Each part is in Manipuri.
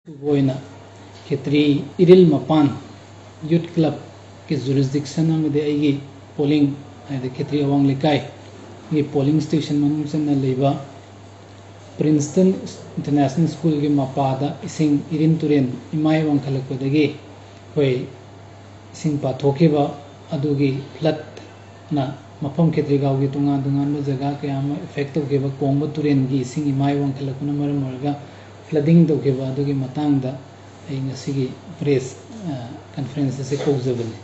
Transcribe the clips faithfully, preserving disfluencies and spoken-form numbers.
ꯑꯣꯏꯅ ꯈꯦꯇ꯭ꯔꯤ ꯏꯔꯤꯜ ꯃꯄꯥꯟ ꯌꯨꯠ ꯀ꯭ꯂꯕꯀꯤ ꯖꯨꯔꯤꯁꯗꯤꯛꯁꯟ ꯑꯃꯗꯤ ꯑꯩꯒꯤ ꯄꯣꯂꯤꯡ, ꯍꯥꯏꯗꯤ ꯈꯦꯇ꯭ꯔꯤ ꯑꯋꯥꯡ ꯂꯩꯀꯥꯏꯒꯤ ꯄꯣꯂꯤꯡ ꯁ꯭ꯇꯦꯁꯟ ꯃꯅꯨꯡ ꯆꯟꯅ ꯂꯩꯕ ꯄ꯭ꯔꯤꯟꯁꯇꯟ ꯏꯟꯇꯔꯅꯦꯁꯅꯦꯜ ꯁ꯭ꯀꯨꯜꯒꯤ ꯃꯄꯥꯗ ꯏꯁꯤꯡ ꯏꯔꯤꯟ ꯇꯨꯔꯦꯟ ꯏꯃꯥꯏ ꯋꯥꯡꯈꯠꯂꯛꯄꯗꯒꯤ ꯑꯩꯈꯣꯏ ꯏꯁꯤꯡ ꯄꯥꯊꯣꯛꯈꯤꯕ ꯑꯗꯨꯒꯤ ꯐ꯭ꯂꯠꯅ ꯃꯐꯝ ꯈꯦꯇ꯭ꯔꯤꯒꯥꯎꯒꯤ ꯇꯣꯉꯥꯟ ꯇꯣꯉꯥꯟꯕ ꯖꯒꯥ ꯀꯌꯥ ꯑꯃ ꯑꯦꯐꯦꯛ ꯇꯧꯈꯤꯕ, ꯀꯣꯡꯕ ꯇꯨꯔꯦꯟꯒꯤ ꯏꯁꯤꯡ ꯏꯃꯥꯏ ꯋꯥꯡꯈꯠꯂꯛꯄꯅ ꯃꯔꯝ ꯑꯣꯏꯔꯒ ꯐ꯭ꯂꯗꯤꯡ ꯇꯧꯈꯤꯕ ꯑꯗꯨꯒꯤ ꯃꯇꯥꯡꯗ ꯑꯩ ꯉꯁꯤꯒꯤ ꯄ꯭ꯔꯦꯁ ꯀꯟꯐꯔꯦꯟꯁ ꯑꯁꯤ ꯀꯧꯖꯕꯅꯤ꯫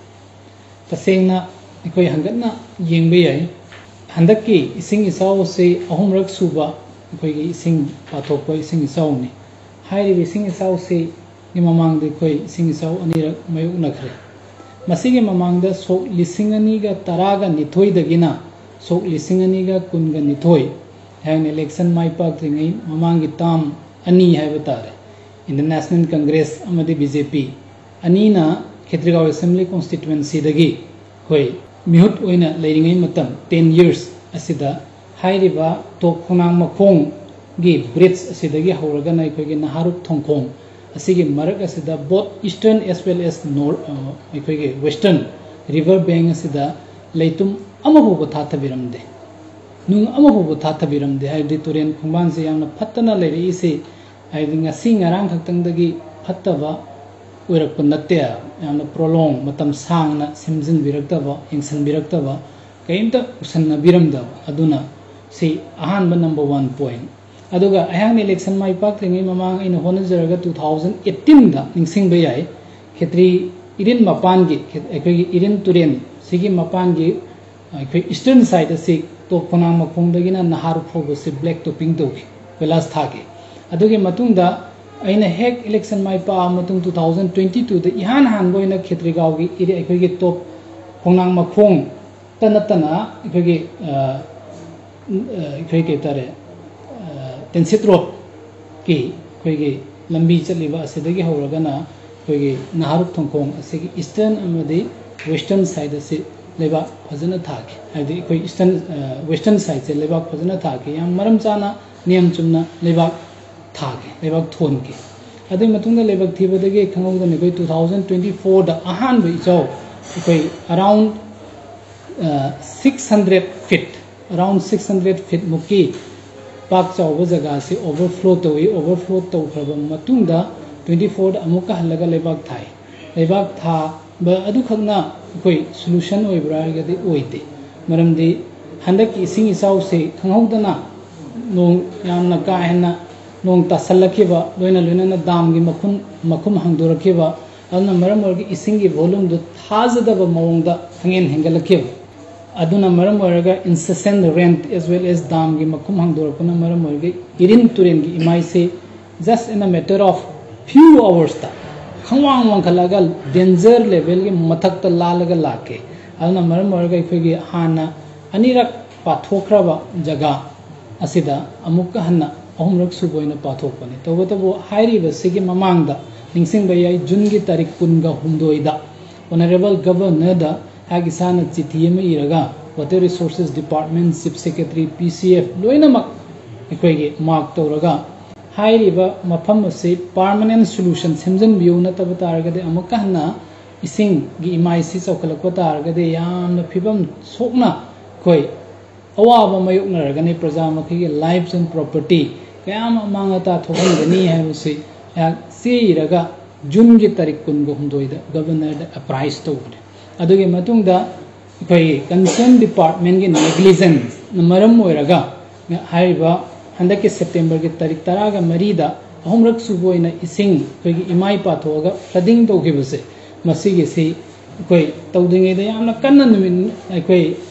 ꯇꯁꯦꯡꯅ ꯑꯩꯈꯣꯏ ꯍꯟꯒꯠꯅ ꯌꯦꯡꯕ ꯌꯥꯏ, ꯍꯟꯗꯛꯀꯤ ꯏꯁꯤꯡ ꯏꯆꯥꯎ ꯑꯁꯤ ꯑꯍꯨꯝꯔꯛ ꯁꯨꯕ ꯑꯩꯈꯣꯏꯒꯤ ꯏꯁꯤꯡ ꯄꯥꯊꯣꯛꯄ ꯏꯁꯤꯡ ꯏꯆꯥꯎꯅꯤ꯫ ꯍꯥꯏꯔꯤꯕ ꯏꯁꯤꯡ ꯏꯆꯥꯎꯁꯤꯒꯤ ꯃꯃꯥꯡꯗ ꯑꯩꯈꯣꯏ ꯏꯁꯤꯡ ꯏꯆꯥꯎ ꯑꯅꯤꯔꯛ ꯃꯥꯌꯣꯛꯅꯈ꯭ꯔꯦ꯫ ꯃꯁꯤꯒꯤ ꯃꯃꯥꯡꯗ ꯁꯣꯛ ꯂꯤꯁꯤꯡ ꯑꯅꯤꯒ ꯇꯔꯥꯒ ꯅꯤꯊꯣꯏꯗꯒꯤꯅ ꯁꯣꯛ ꯂꯤꯁꯤꯡ ꯑꯅꯤꯒ ꯀꯨꯟꯒ ꯅꯤꯊꯣꯏ, ꯑꯩꯍꯥꯛꯅ ꯏꯂꯦꯛꯁꯟ ꯃꯥꯏ ꯄꯥꯛꯇ꯭ꯔꯤꯉꯩ ꯃꯃꯥꯡꯒꯤ ꯇꯥꯝ ꯑꯅꯤ ꯍꯥꯏꯕ ꯇꯥꯔꯦ, ꯏꯟꯗꯤꯌꯟ ꯅꯦꯁꯅꯦꯜ ꯀꯪꯒ꯭ꯔꯦꯁ ꯑꯃꯗꯤ ꯕꯤ ꯖꯦ ꯄꯤ ꯑꯅꯤꯅ ꯈꯦꯇ꯭ꯔꯤꯒꯥꯎ ꯑꯦꯁꯦꯝꯕ꯭ꯂꯤ ꯀꯣꯟꯁꯇꯤꯇ꯭ꯋꯦꯟꯁꯤꯗꯒꯤ ꯑꯩꯈꯣꯏ ꯃꯤꯍꯨꯠ ꯑꯣꯏꯅ ꯂꯩꯔꯤꯉꯩ ꯃꯇꯝ, ꯇꯦꯟ ꯌꯔꯁ ꯑꯁꯤꯗ ꯍꯥꯏꯔꯤꯕ ꯇꯣꯞ ꯈꯣꯡꯅꯥꯡ ꯃꯈꯣꯡꯒꯤ ꯕ꯭ꯔꯤꯖ ꯑꯁꯤꯗꯒꯤ ꯍꯧꯔꯒꯅ ꯑꯩꯈꯣꯏꯒꯤ ꯅꯍꯥꯔꯨꯞ ꯊꯣꯡꯈꯣꯡ ꯑꯁꯤꯒꯤ ꯃꯔꯛ ꯑꯁꯤꯗ both eastern as well as north, ꯑ, ꯑꯩꯈꯣꯏꯒꯤ western river bank ꯑꯁꯤꯗ ꯂꯩꯇꯨꯝ ꯑꯃꯐꯥꯎꯕ ꯊꯥꯊꯕꯤꯔꯝꯗꯦ, ꯅꯨꯡ ꯑꯃꯐꯥꯎꯕ ꯊꯥꯊꯕꯤꯔꯝꯗꯦ꯫ ꯍꯥꯏꯕꯗꯤ ꯇꯨꯔꯦꯟ ꯈꯣꯡꯕꯥꯟꯁꯤ ꯌꯥꯝꯅ ꯐꯠꯇꯅ ꯂꯩꯔꯛꯏꯁꯤ, ꯍꯥꯏꯕꯗꯤ ꯉꯁꯤ ꯉꯔꯥꯡ ꯈꯛꯇꯪꯗꯒꯤ ꯐꯠꯇꯕ ꯑꯣꯏꯔꯛꯄ ꯅꯠꯇꯦ, ꯌꯥꯝꯅ ꯄ꯭ꯔꯣꯂꯣꯡ, ꯃꯇꯝ ꯁꯥꯡꯅ ꯁꯦꯝꯖꯤꯟꯕꯤꯔꯛꯇꯕ, ꯌꯦꯡꯁꯤꯟꯕꯤꯔꯛꯇꯕ, ꯀꯔꯤꯝꯇ ꯎꯁꯟꯅꯕꯤꯔꯝꯗꯕ, ꯑꯗꯨꯅ ꯁꯤ ꯑꯍꯥꯟꯕ number one point꯫ ꯑꯗꯨꯒ ꯑꯩꯍꯥꯛꯅ ꯏꯂꯦꯛꯁꯟ ꯃꯥꯏ ꯄꯥꯛꯇ꯭ꯔꯤꯉꯩ ꯃꯃꯥꯡ ꯑꯩꯅ ꯍꯣꯠꯅꯖꯔꯒ two thousand eighteenꯗ ꯅꯤꯡꯁꯤꯡꯕ ꯌꯥꯏ, ꯈꯦꯇ꯭ꯔꯤ ꯏꯔꯤꯟ ꯃꯄꯥꯟꯒꯤ, ꯈꯦ-, ꯑꯩꯈꯣꯏꯒꯤ ꯏꯔꯤꯟ ꯇꯨꯔꯦꯟ ꯁꯤꯒꯤ ꯃꯄꯥꯟꯒꯤ ꯑꯩꯈꯣꯏ eastern side ꯑꯁꯤ ꯇꯣꯞ ꯈꯣꯡꯅꯥꯡ ꯃꯈꯣꯡꯗꯒꯤꯅ ꯅꯍꯥꯔꯨꯞ ꯐꯥꯎꯕꯁꯤ black topping ꯇꯧꯈꯤ, ꯀꯣꯏꯂꯥꯁ ꯊꯥꯈꯤ꯫ ꯑꯗꯨꯒꯤ ꯃꯇꯨꯡꯗ ꯑꯩꯅ ꯍꯦꯛ ꯏꯂꯦꯛꯁꯟ ꯃꯥꯏ ꯄꯥꯛꯑ ꯃꯇꯨꯡ two thousand twenty twoꯗ ꯏꯍꯥꯟ ꯍꯥꯟꯕ ꯑꯣꯏꯅ ꯈꯦꯇ꯭ꯔꯤꯒꯥꯎꯒꯤ ꯏꯔꯤ-, ꯑꯩꯈꯣꯏꯒꯤ ꯇꯣꯞ ꯈꯣꯡꯅꯥꯡ ꯃꯈꯣꯡꯇ ꯅꯠꯇꯅ ꯑꯩꯈꯣꯏꯒꯤ, ꯑ, ꯑ, ꯑꯩꯈꯣꯏ ꯀꯩ ꯍꯥꯏꯇꯥꯔꯦ, ꯑ, ꯇꯦꯟꯁꯤꯠ ꯔꯣꯗꯀꯤ ꯑꯩꯈꯣꯏꯒꯤ ꯂꯝꯕꯤ ꯆꯠꯂꯤꯕ ꯑꯁꯤꯗꯒꯤ ꯍꯧꯔꯒꯅ ꯑꯩꯈꯣꯏꯒꯤ ꯅꯍꯥꯔꯨꯞ ꯊꯣꯡꯈꯣꯡ ꯑꯁꯤꯒꯤ eastern ꯑꯃꯗꯤ western side ꯑꯁꯤ ꯂꯩꯕꯥꯛ ꯐꯖꯅ ꯊꯥꯈꯤ꯫ ꯍꯥꯏꯕꯗꯤ ꯑꯩꯈꯣꯏ eastern, ꯑ, western sideꯁꯦ ꯂꯩꯕꯥꯛ ꯐꯖꯅ ꯊꯥꯈꯤ, ꯌꯥꯝ ꯃꯔꯝ ꯆꯥꯅ ꯅꯤꯌꯝ ꯆꯨꯝꯅ ꯂꯩꯕꯥꯛ ꯊꯥꯈꯤ, ꯂꯩꯕꯥꯛ ꯊꯣꯟꯈꯤ꯫ ꯑꯗꯨꯒꯤ ꯃꯇꯨꯡꯗ ꯂꯩꯕꯥꯛ ꯊꯤꯕꯗꯒꯤ ꯈꯪꯍꯧꯗꯅ ꯑꯩꯈꯣꯏ two thousand twenty fourꯗ ꯑꯍꯥꯟꯕ ꯏꯆꯥꯎ ꯑꯩꯈꯣꯏ around six hundred feet, around six hundred feet ꯃꯨꯛꯀꯤ ꯄꯥꯛ ꯆꯥꯎꯕ ꯖꯒꯥꯁꯤ overflow ꯇꯧꯏ꯫ Overflow ꯇꯧꯈ꯭ꯔꯕ ꯃꯇꯨꯡꯗ twenty fourꯗ ꯑꯃꯨꯛꯀ ꯍꯜꯂꯒ ꯂꯩꯕꯥꯛ ꯊꯥꯏ꯫ ꯂꯩꯕꯥꯛ ꯊꯥꯕ ꯑꯗꯨꯈꯛꯅ ꯑꯩꯈꯣꯏ solution ꯑꯣꯏꯕ꯭ꯔꯥ ꯍꯥꯏꯔꯒꯗꯤ ꯑꯣꯏꯗꯦ꯫ ꯃꯔꯝꯗꯤ ꯍꯟꯗꯛꯀꯤ ꯏꯁꯤꯡ ꯏꯆꯥꯎꯁꯤ ꯈꯪꯍꯧꯗꯅ ꯅꯣꯡ ꯌꯥꯝꯅ ꯀꯥ ꯍꯦꯟꯅ ꯅꯣꯡ ꯇꯥꯁꯜꯂꯛꯈꯤꯕ, ꯂꯣꯏꯅ ꯂꯣꯏꯅꯅ ꯗꯥꯝꯒꯤ ꯃꯈꯨꯝ ꯃꯈꯨꯝ ꯍꯥꯡꯗꯣꯔꯛꯈꯤꯕ, ꯑꯗꯨꯅ ꯃꯔꯝ ꯑꯣꯏꯔꯒ ꯏꯁꯤꯡꯒꯤ volumeꯗꯨ ꯊꯥꯖꯗꯕ ꯃꯑꯣꯡꯗ ꯈꯪꯍꯦꯟ ꯍꯦꯟꯒꯠꯂꯛꯈꯤꯕ꯫ ꯑꯗꯨꯅ ꯃꯔꯝ ꯑꯣꯏꯔꯒ incessant rain as well as ꯗꯥꯝꯒꯤ ꯃꯈꯨꯝ ꯍꯥꯡꯗꯣꯔꯛꯄꯅ ꯃꯔꯝ ꯑꯣꯏꯔꯒ ꯏꯔꯤꯟ ꯇꯨꯔꯦꯜꯒꯤ ꯏꯃꯥꯏꯁꯤ just in a matter of few hoursꯇ ꯈꯪꯋꯥꯡ ꯋꯥꯡꯈꯠꯂꯒ danger levelꯒꯤ ꯃꯊꯛꯇ ꯂꯥꯜꯂꯒ ꯂꯥꯛꯀꯦ꯫ ꯑꯗꯨꯅ ꯃꯔꯝ ꯑꯣꯏꯔꯒ ꯑꯩꯈꯣꯏꯒꯤ ꯍꯥꯟꯅ ꯑꯅꯤꯔꯛ ꯄꯥꯊꯣꯛꯈ꯭ꯔꯕ ꯖꯒꯥ ꯑꯁꯤꯗ ꯑꯃꯨꯛꯀ ꯍꯟꯅ ꯑꯍꯨꯝꯔꯛ ꯁꯨꯕ ꯑꯣꯏꯅ ꯄꯥꯊꯣꯛꯄꯅꯤ꯫ ꯇꯧꯕꯇꯕꯨ ꯍꯥꯏꯔꯤꯕꯁꯤꯒꯤ ꯃꯃꯥꯡꯗ ꯅꯤꯡꯁꯤꯡꯕ ꯌꯥꯏ, ꯖꯨꯟꯒꯤ ꯇꯥꯔꯤꯛ ꯀꯨꯟꯒ ꯍꯨꯝꯗꯣꯏꯗ Honourable Governorꯗ ꯑꯩꯍꯥꯛ ꯏꯁꯥꯅ ꯆꯤꯊꯤ ꯑꯃ ꯏꯔꯒ Water Resources Department, Chief Secretary, P C F ꯂꯣꯏꯅꯃꯛ ꯑꯩꯈꯣꯏꯒꯤ mark ꯇꯧꯔꯒ ꯍꯥꯏꯔꯤꯕ ꯃꯐꯝ ꯑꯁꯤ permanent solution ꯁꯦꯝꯖꯤꯟꯕꯤꯌꯨ, ꯅꯠꯇꯕ ꯇꯥꯔꯒꯗꯤ ꯑꯃꯨꯛꯀ ꯍꯟꯅ ꯏꯁꯤꯡꯒꯤ ꯏꯃꯥꯏꯁꯤ ꯆꯥꯎꯈꯠꯂꯛꯄ ꯇꯥꯔꯒꯗꯤ ꯌꯥꯝꯅ ꯐꯤꯕꯝ ꯁꯣꯛꯅ ꯑꯩꯈꯣꯏ ꯑꯋꯥꯕ ꯃꯥꯌꯣꯛꯅꯔꯒꯅꯤ, ꯄ꯭ꯔꯖꯥ ꯃꯈꯩꯒꯤ lives and property ꯀꯌꯥ ꯑꯃ ꯑꯃꯥꯡ ꯑꯇꯥ ꯊꯣꯛꯍꯟꯒꯅꯤ ꯍꯥꯏꯕꯁꯤ ꯑꯩꯍꯥꯛ ꯆꯦ ꯏꯔꯒ ꯖꯨꯟꯒꯤ ꯇꯥꯔꯤꯛ ꯀꯨꯟꯒ ꯍꯨꯝꯗꯣꯏꯗ Governorꯗ apprise ꯇꯧꯕꯅꯤ꯫ ꯑꯗꯨꯒꯤ ꯃꯇꯨꯡꯗ ꯑꯩꯈꯣꯏꯒꯤ concern departmentꯀꯤ negligenceꯅ ꯃꯔꯝ ꯑꯣꯏꯔꯒ ꯍꯥꯏꯔꯤꯕ ꯍꯟꯗꯛꯀꯤ Septemberꯒꯤ ꯇꯥꯔꯤꯛ ꯇꯔꯥꯒ ꯃꯔꯤꯗ ꯑꯍꯨꯝꯔꯛ ꯁꯨꯕ ꯑꯣꯏꯅ ꯏꯁꯤꯡ ꯑꯩꯈꯣꯏꯒꯤ ꯏꯃꯥꯏ ꯄꯥꯊꯣꯛꯑꯒ flooding ꯇꯧꯈꯤꯕꯁꯦ, ꯃꯁꯤꯒꯤꯁꯤ ꯑꯩꯈꯣꯏ ꯇꯧꯗ꯭ꯔꯤꯉꯩꯗ ꯌꯥꯝꯅ ꯀꯟꯅ ꯅꯨꯃꯤꯠ ꯑꯩꯈꯣꯏ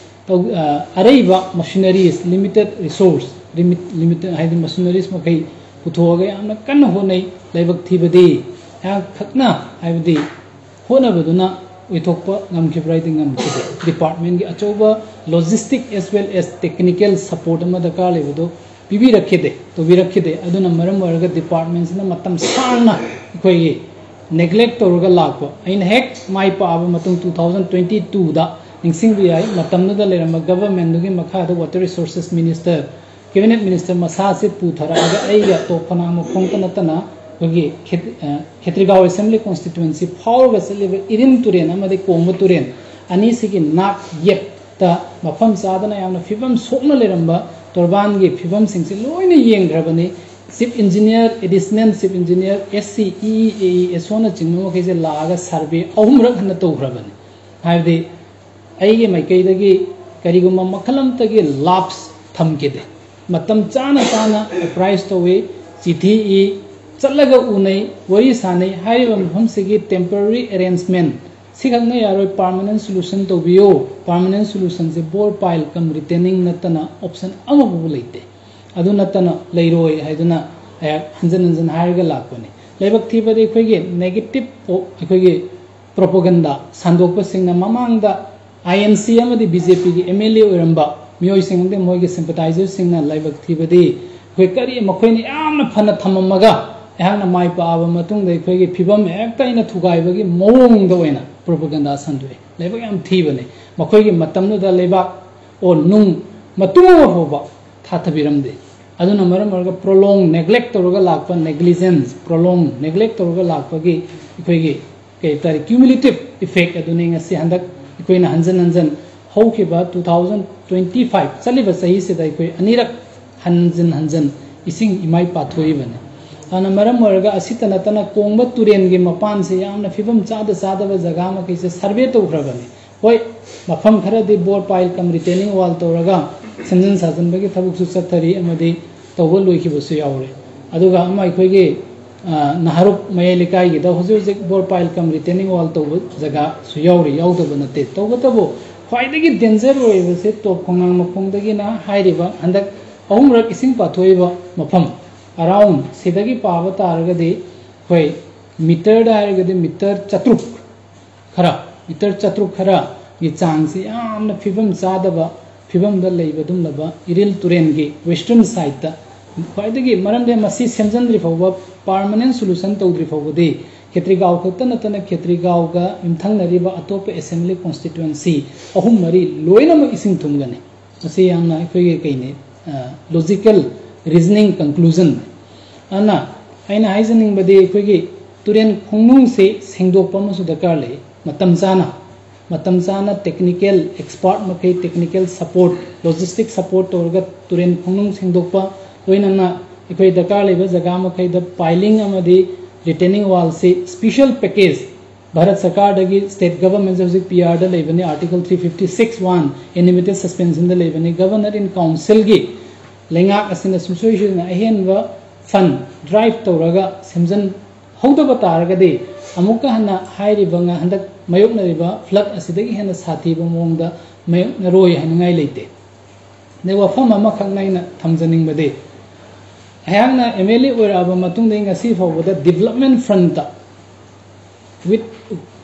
ꯇꯧ-, ꯑ, ꯑꯔꯩꯕ machineries, limited resource, limit-, limited ꯍꯥꯏꯗꯤ machineries ꯃꯈꯩ ꯄꯨꯊꯣꯛꯑꯒ ꯌꯥꯝꯅ ꯀꯟꯅ ꯍꯣꯠꯅꯩ ꯂꯥꯏꯕꯛ ꯊꯤꯕꯗꯤ꯫ ꯑꯩꯍꯥꯛ ꯈꯛꯅ ꯍꯥꯏꯕꯗꯤ ꯍꯣꯠꯅꯕꯗꯨꯅ ꯑꯣꯏꯊꯣꯛꯄ ꯉꯝꯈꯤꯕ꯭ꯔꯥ ꯍꯥꯏꯗꯤ ꯉꯝꯈꯤꯗꯦ꯫ Departmentꯀꯤ ꯑꯆꯧꯕ logistic as well as technical support ꯑꯃ ꯗꯔꯀꯥꯔ ꯂꯩꯕꯗꯨ ꯄꯤꯕꯤꯔꯛꯈꯤꯗꯦ, ꯇꯧꯕꯤꯔꯛꯈꯤꯗꯦ꯫ ꯑꯗꯨꯅ ꯃꯔꯝ ꯑꯣꯏꯔꯒ departmentꯁꯤꯅ ꯃꯇꯝ ꯁꯥꯡꯅ ꯑꯩꯈꯣꯏꯒꯤ neglect ꯇꯧꯔꯒ ꯂꯥꯛꯄ꯫ ꯑꯩꯅ ꯍꯦꯛ ꯃꯥꯏ ꯄꯥꯛꯑꯕ ꯃꯇꯨꯡ two thousand twenty twoꯗ ꯅꯤꯡꯁꯤꯡꯕ ꯌꯥꯏ, ꯃꯇꯝꯗꯨꯗ ꯂꯩꯔꯝꯕ governmentꯗꯨꯒꯤ ꯃꯈꯥꯗ Water Resources Minister, Cabinet Minister ꯃꯁꯥꯁꯦ ꯄꯨꯊꯔꯛꯑꯒ ꯑꯩꯒ ꯇꯣꯞ ꯈꯣꯡꯅꯥꯡ ꯃꯈꯣꯡꯇ ꯅꯠꯇꯅ ꯑꯩꯈꯣꯏꯒꯤ ꯈꯦꯇ꯭ꯔꯤꯒꯥꯎ ꯑꯦꯁꯦꯝꯕ꯭ꯂꯤ ꯀꯣꯟꯁꯇꯤꯇ꯭ꯋꯦꯟꯁꯤ ꯐꯥꯎꯔꯒ ꯆꯠꯂꯤꯕ ꯏꯔꯤꯜ ꯇꯨꯔꯦꯜ ꯑꯃꯗꯤ ꯀꯣꯡꯕ ꯇꯨꯔꯦꯜ ꯑꯅꯤꯁꯤꯒꯤ ꯅꯥꯛ ꯌꯦꯠꯇ ꯃꯐꯝ ꯆꯥꯗꯅ ꯌꯥꯝꯅ ꯐꯤꯕꯝ ꯁꯣꯛꯅ ꯂꯩꯔꯝꯕ ꯇꯣꯔꯕꯥꯟꯒꯤ ꯐꯤꯕꯝꯁꯤꯡꯁꯤ ꯂꯣꯏꯅ ꯌꯦꯡꯈ꯭ꯔꯕꯅꯤ꯫ Chief engineer, additional chief engineer, S C, E E, A E, S ꯑꯣꯅꯆꯤꯡꯕ ꯃꯈꯩꯁꯦ ꯂꯥꯛꯑꯒ ꯁꯔꯚꯦ ꯑꯍꯨꯝꯔꯛ ꯍꯟꯅ ꯇꯧꯈ꯭ꯔꯕꯅꯤ꯫ ꯍꯥꯏꯕꯗꯤ ꯑꯩꯒꯤ ꯃꯥꯏꯀꯩꯗꯒꯤ ꯀꯔꯤꯒꯨꯝꯕ ꯃꯈꯜ ꯑꯃꯠꯇꯒꯤ ꯂꯥꯞꯁ ꯊꯝꯈꯤꯗꯦ꯫ ꯃꯇꯝ ꯆꯥꯅ ꯆꯥꯅ ꯑꯦꯄ꯭ꯔꯥꯏꯁ ꯇꯧꯏ, ꯆꯤꯊꯤ ꯏ, ꯆꯠꯂꯒ ꯎꯅꯩ, ꯋꯥꯔꯤ ꯁꯥꯟꯅꯩ꯫ ꯍꯥꯏꯔꯤꯕ ꯃꯐꯝꯁꯤꯒꯤ ꯇꯦꯝꯄꯔꯔꯤ ꯑꯦꯔꯦꯟꯖꯃꯦꯟ ꯁꯤꯈꯛꯅ ꯌꯥꯔꯣꯏ, ꯄꯥꯔꯃꯅꯦꯟ ꯁꯣꯂꯨꯁꯟ ꯇꯧꯕꯤꯌꯨ꯫ ꯄꯥꯔꯃꯅꯦꯟ ꯁꯣꯂꯨꯁꯟꯁꯦ ꯕꯣꯔ ꯄꯥꯏꯜ ꯀꯝ ꯔꯤꯇꯦꯅꯤꯡ ꯅꯠꯇꯅ ꯑꯣꯞꯁꯟ ꯑꯃꯐꯥꯎꯕ ꯂꯩꯇꯦ꯫ ꯑꯗꯨ ꯅꯠꯇꯅ ꯂꯩꯔꯣꯏ ꯍꯥꯏꯗꯨꯅ ꯑꯩꯍꯥꯛ ꯍꯟꯖꯤꯟ ꯍꯟꯖꯤꯟ ꯍꯥꯏꯔꯒ ꯂꯥꯛꯄꯅꯤ꯫ ꯂꯥꯏꯕꯛ ꯊꯤꯕꯗꯤ ꯑꯩꯈꯣꯏꯒꯤ ꯅꯦꯒꯦꯇꯤꯞ, ꯑꯩꯈꯣꯏꯒꯤ ꯄ꯭ꯔꯣꯄꯣꯒꯟꯗꯥ ꯁꯟꯗꯣꯛꯄꯁꯤꯡꯅ ꯃꯃꯥꯡꯗ ꯑꯥꯏ ꯑꯦꯟ ꯁꯤ ꯑꯃꯗꯤ ꯕꯤ ꯖꯦ ꯄꯤꯒꯤ ꯑꯦꯝ ꯑꯦꯜ ꯑꯦ ꯑꯣꯏꯔꯝꯕ ꯃꯤꯑꯣꯏꯁꯤꯡ ꯑꯃꯗꯤ ꯃꯣꯏꯒꯤ ꯁꯤꯝꯄꯇꯥꯏꯖꯔꯁꯤꯡꯅ ꯂꯥꯏꯕꯛ ꯊꯤꯕꯗꯤ ꯑꯩꯈꯣꯏ ꯀꯔꯤ ꯃꯈꯣꯏꯅ ꯌꯥꯝꯅ ꯐꯅ ꯊꯝꯃꯝꯃꯒ ꯑꯩꯍꯥꯛꯅ ꯃꯥꯏ ꯄꯥꯛꯑꯕ ꯃꯇꯨꯡꯗ ꯑꯩꯈꯣꯏꯒꯤ ꯐꯤꯕꯝ ꯍꯦꯛꯇ ꯑꯩꯅ ꯊꯨꯒꯥꯏꯕꯒꯤ ꯃꯑꯣꯡꯗ ꯑꯣꯏꯅ ꯄ꯭ꯔꯣꯄꯣꯒꯟꯗꯥ ꯁꯟꯗꯣꯛꯑꯦ꯫ ꯂꯥꯏꯕꯛ ꯌꯥꯝ ꯊꯤꯕꯅꯤ꯫ ꯃꯈꯣꯏꯒꯤ ꯃꯇꯝꯗꯨꯗ ꯂꯩꯕꯥꯛ ꯑꯣ ꯅꯨꯡ ꯃꯇꯨꯝ ꯑꯃ ꯐꯥꯎꯕ ꯊꯥꯊꯕꯤꯔꯝꯗꯦ꯫ ꯑꯗꯨꯅ ꯃꯔꯝ ꯑꯣꯏꯔꯒ ꯄ꯭ꯔꯣꯂꯣꯡ ꯅꯦꯒ꯭ꯂꯦꯛ ꯇꯧꯔꯒ ꯂꯥꯛꯄ, ꯅꯦꯒ꯭ꯂꯤꯖꯦꯟꯁ, ꯄ꯭ꯔꯣꯂꯣꯡ ꯅꯦꯒ꯭ꯂꯦꯛ ꯇꯧꯔꯒ ꯂꯥꯛꯄꯒꯤ ꯑꯩꯈꯣꯏꯒꯤ ꯀꯩ ꯍꯥꯏꯇꯥꯔꯦ, ꯀ꯭ꯌꯨꯃꯨꯂꯦꯇꯤꯞ ꯏꯐꯦꯛ ꯑꯗꯨꯅꯤ ꯉꯁꯤ ꯍꯟꯗꯛ ꯑꯩꯈꯣꯏꯅ ꯍꯟꯖꯤꯟ ꯍꯟꯖꯤꯟ ꯍꯧꯈꯤꯕ two thousand twenty five ꯆꯠꯂꯤꯕ ꯆꯍꯤꯁꯤꯗ ꯑꯩꯈꯣꯏ ꯑꯅꯤꯔꯛ ꯍꯟꯖꯤꯟ ꯍꯟꯖꯤꯟ ꯏꯁꯤꯡ ꯏꯃꯥꯏ ꯄꯥꯊꯣꯛꯏꯕꯅꯤ꯫ ꯑꯗꯨꯅ ꯃꯔꯝ ꯑꯣꯏꯔꯒ ꯑꯁꯤꯇ ꯅꯠꯇꯅ ꯀꯣꯡꯕ ꯇꯨꯔꯦꯜꯒꯤ ꯃꯄꯥꯟꯁꯦ ꯌꯥꯝꯅ ꯐꯤꯕꯝ ꯆꯥꯗ ꯆꯥꯗꯕ ꯖꯒꯥ ꯃꯈꯩꯁꯦ ꯁꯔꯚꯦ ꯇꯧꯈ꯭ꯔꯕꯅꯤ꯫ ꯍꯣꯏ, ꯃꯐꯝ ꯈꯔꯗꯤ ꯕꯣꯔ ꯄꯥꯏꯜ ꯀꯝ ꯔꯤꯇꯦꯅꯤꯡ ꯋꯥꯜ ꯇꯧꯔꯒ ꯁꯦꯝꯖꯤꯟ ꯁꯥꯖꯤꯟꯕꯒꯤ ꯊꯕꯛꯁꯨ ꯆꯠꯊꯔꯤ ꯑꯃꯗꯤ ꯇꯧꯕ ꯂꯣꯏꯈꯤꯕꯁꯨ ꯌꯥꯎꯔꯦ꯫ ꯑꯗꯨꯒ ꯑꯃ ꯑꯩꯈꯣꯏꯒꯤ, ꯑ, ꯅꯍꯥꯔꯨꯞ ꯃꯌꯥꯏ ꯂꯩꯀꯥꯏꯒꯤꯗ ꯍꯧꯖꯤꯛ ꯍꯧꯖꯤꯛ ꯕꯣꯔ ꯄꯥꯏꯜ ꯀꯝ ꯔꯤꯇꯦꯅꯤꯡ ꯋꯥꯜ ꯇꯧꯕ ꯖꯒꯥꯁꯨ ꯌꯥꯎꯔꯤ, ꯌꯥꯎꯗꯕ ꯅꯠꯇꯦ꯫ ꯇꯧꯕꯇꯕꯨ ꯈ꯭ꯋꯥꯏꯗꯒꯤ ꯗꯦꯟꯖꯔ ꯑꯣꯏꯔꯤꯕꯁꯦ ꯇꯣꯞ ꯈꯣꯡꯅꯥꯡ ꯃꯈꯣꯡꯗꯒꯤꯅ ꯍꯥꯏꯔꯤꯕ ꯍꯟꯗꯛ ꯑꯍꯨꯝꯔꯛ ꯏꯁꯤꯡ ꯄꯥꯊꯣꯛꯏꯕ ꯃꯐꯝ, ꯑꯔꯥꯎꯟ ꯁꯤꯗꯒꯤ ꯄꯥꯕ ꯇꯥꯔꯒꯗꯤ ꯑꯩꯈꯣꯏ ꯃꯤꯇꯔꯗ ꯍꯥꯏꯔꯒꯗꯤ ꯃꯤꯇꯔ ꯆꯥꯇ꯭ꯔꯨꯛ ꯈꯔ, ꯃꯤꯇꯔ ꯆꯥꯇ꯭ꯔꯨꯛ ꯈꯔꯒꯤ ꯆꯥꯡꯁꯤ ꯌꯥꯝꯅ ꯐꯤꯕꯝ ꯆꯥꯗꯕ ꯐꯤꯕꯝꯗ ꯂꯩꯕ ꯑꯗꯨꯒꯨꯝꯂꯕ ꯏꯔꯤꯜ ꯇꯨꯔꯦꯜꯒꯤ ꯋꯦꯁꯇꯔꯟ ꯁꯥꯏꯠꯇ ꯈ꯭ꯋꯥꯏꯗꯒꯤ, ꯃꯔꯝꯗꯤ ꯃꯁꯤ ꯁꯦꯝꯖꯤꯟꯗ꯭ꯔꯤ ꯐꯥꯎꯕ, ꯄꯥꯔꯃꯅꯦꯟ ꯁꯣꯂꯨꯁꯟ ꯇꯧꯗ꯭ꯔꯤ ꯐꯥꯎꯕꯗꯤ ꯈꯦꯇ꯭ꯔꯤꯒꯥꯎ ꯈꯛꯇ ꯅꯠꯇꯅ ꯈꯦꯇ꯭ꯔꯤꯒꯥꯎꯒ ꯌꯨꯝꯊꯪꯅꯔꯤꯕ ꯑꯇꯣꯞꯄ ꯑꯦꯁꯦꯝꯕ꯭ꯂꯤ ꯀꯣꯟꯁꯇꯤꯇ꯭ꯋꯦꯟꯁꯤ ꯑꯍꯨꯝ ꯃꯔꯤ ꯂꯣꯏꯅꯃꯛ ꯏꯁꯤꯡ ꯊꯨꯝꯒꯅꯤ꯫ ꯃꯁꯤ ꯌꯥꯝꯅ ꯑꯩꯈꯣꯏꯒꯤ ꯀꯩꯅꯤ, ꯂꯣꯖꯤꯀꯦꯜ ꯔꯤꯖꯅꯤꯡ ꯀꯟꯀ꯭ꯂꯨꯖꯟ꯫ ꯑꯗꯨꯅ ꯑꯩꯅ ꯍꯥꯏꯖꯅꯤꯡꯕꯗꯤ ꯑꯩꯈꯣꯏꯒꯤ ꯇꯨꯔꯦꯟ ꯈꯣꯡꯅꯨꯡꯁꯤ ꯁꯦꯡꯗꯣꯛꯄ ꯑꯃꯁꯨ ꯗꯔꯀꯥꯔ ꯂꯩ꯫ ꯃꯇꯝ ꯆꯥꯅ, ꯃꯇꯝ ꯆꯥꯅ technical expert ꯃꯈꯩ technical support, logistic support ꯇꯧꯔꯒ ꯇꯨꯔꯦꯟ ꯈꯣꯡꯅꯨꯡ ꯁꯦꯡꯗꯣꯛꯄ, ꯂꯣꯏꯅꯅ ꯑꯩꯈꯣꯏ ꯗꯔꯀꯥꯔ ꯂꯩꯕ ꯖꯒꯥ ꯃꯈꯩꯗ piling ꯑꯃꯗꯤ retaining wall ꯁꯤ special package Bharat ꯁꯔꯀꯥꯔꯗꯒꯤ, state government ꯍꯧꯖꯤꯛ P R ꯗ ꯂꯩꯕꯅꯤ, Article three fifty six one unanimity suspension ꯗ ꯂꯩꯕꯅꯤ, Governor in Council ꯒꯤ ꯂꯩꯉꯥꯛ ꯑꯁꯤꯅ ꯁꯨꯡꯁꯣꯏ ꯁꯣꯏꯗꯅ ꯑꯍꯦꯟꯕ fund drive ꯇꯧꯔꯒ ꯁꯦꯝꯖꯤꯟꯍꯧꯗꯕ ꯇꯥꯔꯒꯗꯤ ꯑꯃꯨꯛꯀ ꯍꯟꯅ ꯍꯥꯏꯔꯤꯕ ꯉ-, ꯍꯟꯗꯛ ꯃꯥꯌꯣꯛꯅꯔꯤꯕ flood ꯑꯁꯤꯗꯒꯤ ꯍꯦꯟꯅ ꯁꯥꯊꯤꯕ ꯃꯑꯣꯡꯗ ꯃꯥꯌꯣꯛꯅꯔꯣꯏ ꯍꯥꯏꯅꯤꯡꯉꯥꯏ ꯂꯩꯇꯦ꯫ ꯑꯗꯩ ꯋꯥꯐꯝ ꯑꯃꯈꯛꯅ ꯑꯩꯅ ꯊꯝꯖꯅꯤꯡꯕꯗꯤ, ꯑꯩꯍꯥꯛꯅ M L A ꯑꯣꯏꯔꯛꯑꯕ ꯃꯇꯨꯡꯗꯒꯤ ꯉꯁꯤ ꯐꯥꯎꯕꯗ development front ꯇ with,